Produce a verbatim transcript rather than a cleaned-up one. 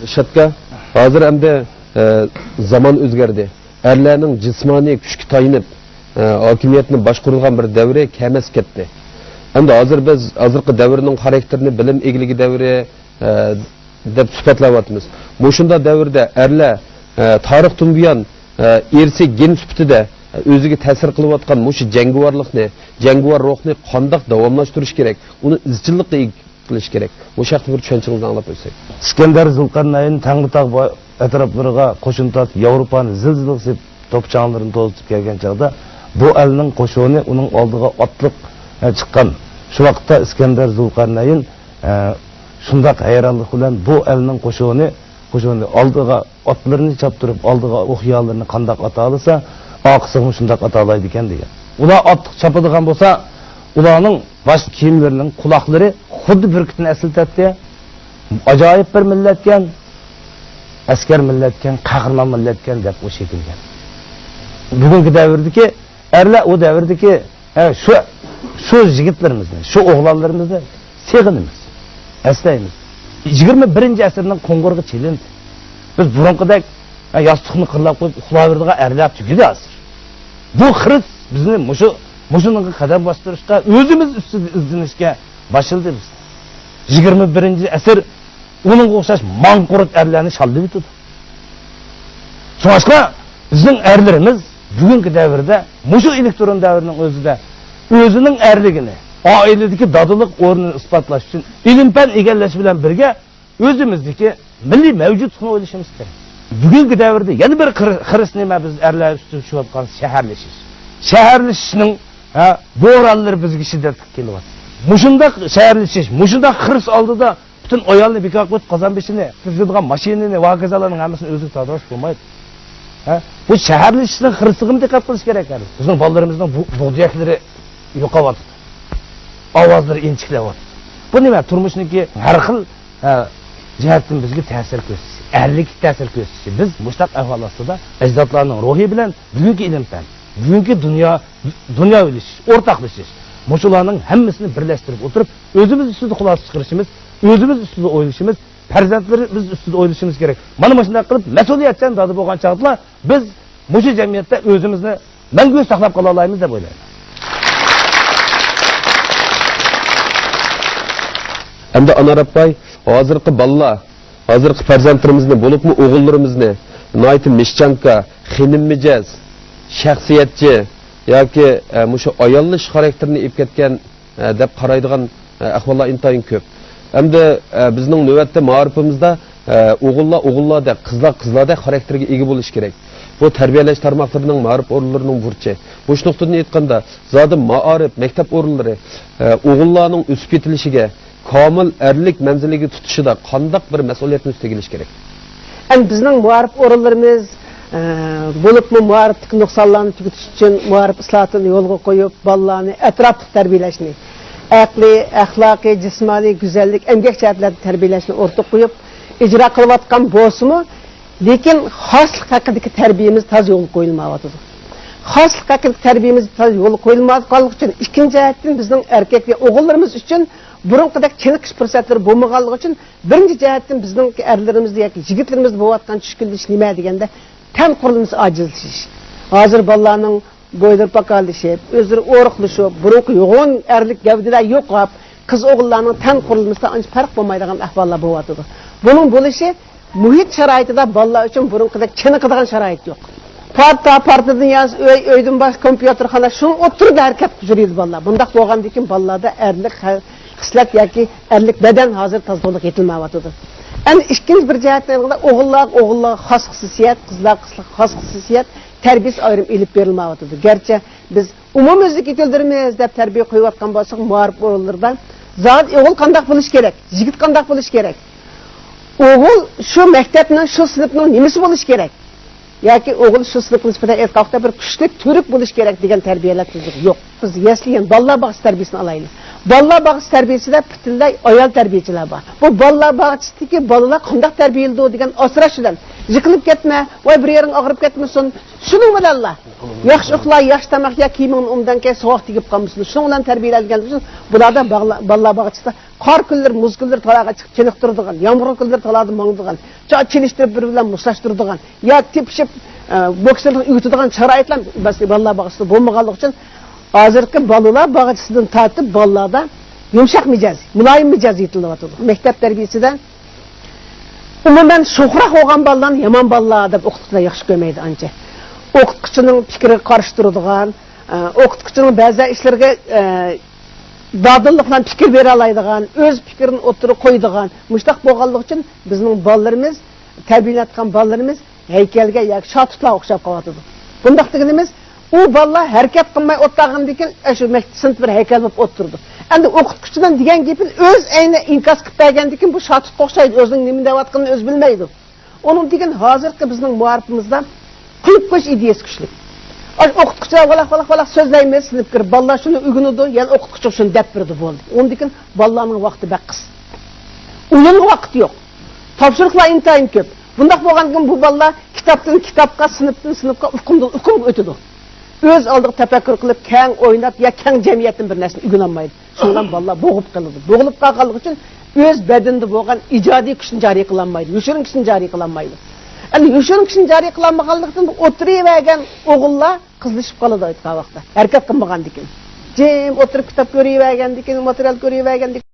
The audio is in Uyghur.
شاتكا، ھازىر ئەمدى، ئە، زامان ئۆزگەردى. ئەرلەرنىڭ جىسمانىي كۈچكە تايىنىپ، ئە، ھاكىمىيەتنى باشقۇرىدىغان بىر دەۋرى كەمەس كەتتى. ئەمدى ھازىر بىز ھازىرقى دەۋرنىڭ خاراكتېرىنى بىلىم ئىگىلىكى دەۋرى، ئە، دەپ سۈپەتلەۋاتىمىز. مۇشۇنداق دەۋردە ئەرلەر، ئە، تارىختىن بۇيان، ئە، ئىرسىي گېن سۈپىتىدە، ئە، ئۆزىگە تەسىر قىلىۋاتقان مۇشۇ جەڭگىۋارلىقنى، جەڭگىۋار روھنى قانداق داۋاملاشتۇرۇش كېرەك؟ ئۇنى ئىزچىللىققا ئىگە قىلىش كېرەك. بۇ ھەقتە بىر چۈشەنچىڭىزنى ئاڭلاپ ئۆتسەك. ئىسكەندەر زۇلقەرنەين تەڭرىتاغ بو-، ئەتراپلىرىغا قوشۇن تارتىپ، ياۋروپانى زىل-زىل قىلىپ توپا چاڭلىرىنى توزۇتۇپ كەلگەن چاغدا، بۇ ئەلنىڭ قوشۇنى ئۇنىڭ ئالدىغا ئاتلىق، ئە، چىققان. شۇ ۋاقىتتا ئىسكەندەر زۇلقەرنەين، ئە، شۇنداق ھەيرانلىق بىلەن بۇ ئەلنىڭ قوشۇنى، قوشۇنى ئالدىغا ئاتلىرىنى چاپتۇرۇپ، ئالدىغا ئوقيالىرىنى قانداق ئاتالىسا، ئارقىسىغىمۇ شۇنداق ئاتالايدىكەن دېگەن. ئۇلار ئاتلىق چاپىدىغان بولسا، ئۇلارنىڭ باش كىيىملىرىنىڭ قۇلاقلىرى خۇددى بۈركۈتنى ئەسلىتەتتى. ئاجايىپ بىر مىللەتكەن، ئەسكەر مىللەتكەن، قەھرىمان مىللەتكەن دەپ ئوشۇقلىغان. بۈگۈنكى دەۋردىكى ئەرلەر ئۇ دەۋردىكى، ھە، شۇ، شۇ يىگىتلىرىمىزنى، شۇ ئوغلانلىرىمىزنى سېغىنىمىز، ئەسلەيمىز. يىگىرمە بىرىنچى ئەسىرنىڭ قوڭغۇرىقى چېلىندى. بىز بۇرۇنقىدەك، ھە، ياستۇقنى قىرلاپ قويۇپ ئۇخلاۋېرىدىغان ئەرلەر تۈگىدى ھازىر. بۇ خىرىس بىزنى مۇشۇ، مۇشۇنىڭغا قەدەم باستۇرۇشقا، ئۆزىمىز ئۈستىدە ئىزدىنىشكە باشلىدى بىز. يىگىرمە بىرىنچى ئەسىر ئۇنىڭغا ئوخشاش ماڭقۇرت ئەرلەرنى شاللىۋېتىدۇ. شۇڭلاشقا بىزنىڭ ئەرلىرىمىز بۈگۈنكى دەۋردە، مۇشۇ ئېلېكترون دەۋرنىڭ ئۆزىدە ئۆزىنىڭ ئەرلىكىنى، ئائىلىدىكى دادىلىق ئورنىنى ئىسپاتلاش ئۈچۈن ئىلىم-پەن ئىگىلەش بىلەن بىرگە ئۆزىمىزدىكى مىللىي مەۋجۇتلۇقنى ئويلىشىمىز كېرەك. بۈگۈنكى دەۋردە يەنە بىر خىر-، خىرىس نېمە؟ بىز ئەرلەر ئۈستىدە چۈشۈۋاتقان شەھەرلىشىش. شەھەرلىشىشنىڭ، ھە، بورانلىرى بىزگە شىددەتلىك كېلىۋاتىدۇ. مۇشۇنداق شەھەرلىشىش، مۇشۇنداق خىرىس ئالدىدا پۈتۈن ئايالنى بىكار قىلىپ، قازان بېشىنى سۈزىدىغان ماشىنىنى ۋە ھاكازالارنىڭ ھەممىسىنى ئۆزىگە تارتىۋالسا بولمايدۇ. ھە؟ بۇ شەھەرلىشىشنىڭ خىرىسىغىمۇ دىققەت قىلىش كېرەك ھەر. بىزنىڭ بالىلىرىمىزنىڭ بۇ-، بۇغدىيەكلىرى يوقاۋاتىدۇ. ئاۋازلىرى ئىنچىكىلەۋاتىدۇ. بۇ نېمە؟ تۇرمۇشنىڭكى ھەر خىل، ھە، جەھەتتىن بىزگە تەسىر كۆرسىتىشى، ئەرلىككە تەسىر كۆرسىتىشى. بىز مۇشۇنداق ئەھۋال ئاستىدا ئەجدادلارنىڭ روھى بىلەن بۈگۈنكى ئىلىم-پەن، بۈگۈنكى دۇنيا، دۇنيا ئويلىشىش، ئورتاقلىشىش، مۇشۇلارنىڭ ھەممىسىنى بىرلەشتۈرۈپ ئوتتۇرۇپ، ئۆزىمىز ئۈستىدە خۇلاسە چىقىرىشىمىز، ئۆزىمىز ئۈستىدە ئويلىشىمىز، پەرزەنتلىرىمىز ئۈستىدە ئويلىشىمىز كېرەك. مانا مۇشۇنداق قىلىپ، مەسئۇلىيەتچان دادا بولغان چاغدىلا بىز مۇشۇ جەمئىيەتتە ئۆزىمىزنى مەڭگۈ ساقلاپ قالالايمىز دەپ ئويلايمەن. ئەمدى ئانار ئاپاي، ھازىرقى بالىلار، ھازىرقى پەرزەنتلىرىمىزنى، بولۇپمۇ ئوغۇللىرىمىزنى ناھايىتى مىشچانكا، خېنىم مىجەز، شەخسىيەتچى ياكى، ئە، مۇشۇ ئاياللىشىش خاراكتېرىنى ئېلىپ كەتكەن، ئە، دەپ قارايدىغان، ئە، ئەھۋاللار ئىنتايىن كۆپ. ئەمدى، ئە، بىزنىڭ نۆۋەتتە مائارىپىمىزدا، ئە، ئوغۇللار ئوغۇللاردەك، قىزلار قىزلاردەك خاراكتېرگە ئىگە بولۇشى كېرەك. بۇ تەربىيەلەش تارماقلىرىنىڭ، مائارىپ ئورۇنلىرىنىڭ بۇرچى. مۇشۇ نۇقتىدىن ئېيتقاندا، زادى مائارىپ، مەكتەپ ئورۇنلىرى، ئە، ئوغۇللارنىڭ ئۆسۈپ يېتىلىشىگە، كامىل ئەرلىك مەنزىلىگە تۇتۇشىدا قانداق بىر مەسئۇلىيەتنى ئۈستىگە ئېلىشى كېرەك؟ ئەمدى بىزنىڭ مائارىپ ئورۇنلىرىمىز، ئە، بولۇپمۇ مائارىپتىكى نۇقسانلارنى تۈگىتىش ئۈچۈن مائارىپ ئىسلاھاتىنى يولغا قويۇپ، بالىلارنى ئەتراپلىق تەربىيەلەشنى، ئەقلىي، ئەخلاقىي، جىسمانىي، گۈزەللىك، ئەمگەك جەھەتلەردە تەربىيەلەشنى ئوتتۇرىغا قويۇپ، ئىجرا قىلىۋاتقان بولسىمۇ، لېكىن خاسلىق ھەققىدىكى تەربىيەمىز تازا يولغا قويۇلمايۋاتىدۇ. خاسلىق ھەققىدىكى تەربىيەمىز تازا يولغا قويۇلمايۋاتقانلىقى ئۈچۈن، ئىككىنچى جەھەتتىن بىزنىڭ ئەركەك ۋە ئوغۇللىرىمىز ئۈچۈن بۇرۇنقىدەك چېنىقىش پۇرسەتلىرى بولمىغانلىقى ئۈچۈن، بىرىنچى جەھەتتىن بىزنىڭ ئەرلىرىمىزدە ياكى يىگىتلىرىمىزدە بولۇۋاتقان چۈشكۈنلىشىش نېمە دېگەندە، تەن قۇرۇلمىسى ئاجىزلىشىش. ھازىر بالىلارنىڭ بويلىرى پاكارلىشىپ، ئۆزلىرى ئورۇقلىشىپ، بۇرۇنقى يوغان ئەرلىك گەۋدىلەر يوقاپ، قىز-ئوغۇللارنىڭ تەن قۇرۇلمىسىدا ئانچە پەرق بولمايدىغان ئەھۋاللار بولۇۋاتىدۇ. بۇنىڭ بولۇشى مۇھىت شارائىتىدا بالىلار ئۈچۈن بۇرۇنقىدەك چېنىقىدىغان شارائىت يوق. پارتا، پارتا دۇنياسى، ئۆي، ئۆيدىن باشقا كومپيۇتېرخانا، شۇنىڭ ئوتتۇرىدا ھەرىكەت قىلىپ يۈرىدۇ بالىلار. بۇنداق بولغاندىن كېيىن بالىلاردا ئەرلىك خە-، خىسلەت ياكى ئەرلىك بەدەن ھازىر تازا تولۇق يېتىلمەيۋاتىدۇ. ئەمدى ئىككىنچى بىر جەھەتتىن ئېيتقاندا، ئوغۇللارغا ئوغۇللارغا خاس خۇسۇسىيەت، قىزلارغا قىزلار خاس خۇسۇسىيەت، تەربىيەسى ئايرىم ئېلىپ بېرىلمەيۋاتىدۇ. گەرچە بىز ئومۇميۈزلۈك يېتىلدۈرىمىز دەپ تەربىيە قويۇۋاتقان بولساق، مائارىپ ئورۇنلىرىدا زادى ئوغۇل قانداق بولۇشى كېرەك، يىگىت قانداق بولۇشى كېرەك، ئوغۇل شۇ مەكتەپنىڭ، شۇ سىنىپنىڭ نېمىسى بولۇشى كېرەك ياكى ئوغۇل شۇ سىنىپقا نىسبەتەن ئېيتقان ۋاقىتتا بىر كۈچلۈك تۈۋرۈك بولۇشى كېرەك دېگەن تەربىيەلەر تۈزۈك يوق. بىز يەسلى، يەنى بالىلار باغچىسى تەربىيەسىنى ئالايلى. بالىلار باغچىسى تەربىيەسىدە پۈتۈنلەي ئايال تەربىيەچىلەر بار. بۇ بالىلار باغچىسىدىكى بالىلار قانداق تەربىيەلىنىدۇ دېگەن ئاسراش بىلەن يىقىلىپ كەتمە، ۋاي بىر يېرىڭ ئاغرىپ كەتمىسۇن. شۇنىڭ بىلەنلا ياخشى ئۇخلا، ياخشى تاماق يە، كىيىمىڭنى ئوبدان كىي، سوغۇق تېگىپ قالمىسۇن. شۇنىڭ بىلەن تەربىيەلەنگەن ئۈچۈن بۇلاردا باغلا-، بالىلار باغچىسىدا قار كۈنلىرى، مۇز كۈنلىرى تالاغا چىقىپ چېنىقتۇرىدىغان، يامغۇر كۈنلىرى تالادا ماڭىدىغان، چا-، چېلىشتۇرۇپ بىر بىلەن مۇشتلاشتۇرىدىغان، يا تېپىشىپ، ئە، بوكسىرلىق ئۆگىتىدىغان شارائىتلار بالىلار باغچىسىدا بولمىغانلىقى ئۈچۈن ھازىرقى بالىلار باغچىسىدىن تارتىپ بالىلاردا يۇمشاق مىجەز، مۇلايىم مىجەز يېتىلىۋاتىدۇ. مەكتەپ تەربىيىسىدە ئومۇمەن شوخراق بولغان بالىلارنى يامان بالىلار دەپ ئوقۇتقۇچىلار ياخشى كۆرمەيدۇ ئانچە. ئوقۇتقۇچىنىڭ پىكرىگە قارشى تۇرىدىغان، ئە، ئوقۇتقۇچىنىڭ بەزى ئىشلىرىغا، ئە، دادىللىق بىلەن پىكىر بېرەلەيدىغان، ئۆز پىكرىنى ئوتتۇرىغا قويىدىغان، مۇشۇنداق بولغانلىقى ئۈچۈن بىزنىڭ بالىلىرىمىز، تەربىيەلەنگەن بالىلىرىمىز ھەيكەلگە ياكى شاتۇتلارغا ئوخشاپ قېلىۋاتىدۇ. بۇنداق دېگىنىمىز، ئۇ بالىلار ھەرىكەت قىلماي ئولتۇرغاندىن كېيىن، ئاشۇ مەكتەپ سىنىپتا بىر ھەيكەل بولۇپ ئولتۇرىدۇ. ئەمدى ئوقۇتقۇچىنىڭ دېگەن گېپىنى ئۆز ئەينى ئىنكاس قىلىپ بەرگەندىن كېيىن، بۇ شاتۇتقا ئوخشايدۇ، ئۆزىنىڭ نېمە دەۋاتقىنىنى ئۆزى بىلمەيدۇ. ئۇنىڭدىن كېيىن ھازىرقى بىزنىڭ مائارىپىمىزدا قويۇپ قويۇش ئىدىيەسى كۈچلۈك. ئاشۇ ئوقۇتقۇچىلار ۋالاق، ۋالاق، ۋالاق سۆزلەيمىز، سىنىپ كىرىپ بالىلار شۇنى ئۆگىنىدۇ، يەنە ئوقۇتقۇچىغا شۇنى دەپ بېرىدۇ، بولدى. ئۇنىڭدىن كېيىن بالىلارنىڭ ۋاقتى بەك قىس. ئويۇنغا ۋاقىت يوق. تاپشۇرۇقلار ئىنتايىن كۆپ. بۇنداق بولغاندىكىن بۇ بالىلار كىتابتىن كىتابقا، سىنىپتىن سىنىپقا، ئۇقۇمدىن ئۇقۇمغا ئۆتىدۇ. ئۆز ئالدىغا تەپەككۇر قىلىپ، كەڭ ئويناپ يا كەڭ جەمئىيەتتىن بىر نەرسىنى ئۆگىنەلمەيدۇ. شۇنىڭ بىلەن بالىلار بوغۇپ قالىدۇ. بوغۇلۇپ قالغانلىقى ئۈچۈن ئۆز بەدىنىدە بولغان ئىجادىي كۈچنى جارى قىلالمايدۇ، يوشۇرۇن كۈچنى جارى قىلالمايدۇ. ئەمدى يوشۇرۇن كۈچنى جارى قىلالمىغانلىقتىن بۇ ئولتۇرۇۋەرگەن ئوغۇللار قىزىلىشىپ قالىدۇ ئېيتقان ۋاقىتتا. ھەرىكەت قىلمىغاندىكىن. جىم ئولتۇرۇپ كىتاب كۆرۈۋەرگەندىكىن، ماتېرىيال كۆرۈۋەرگەندىكىن.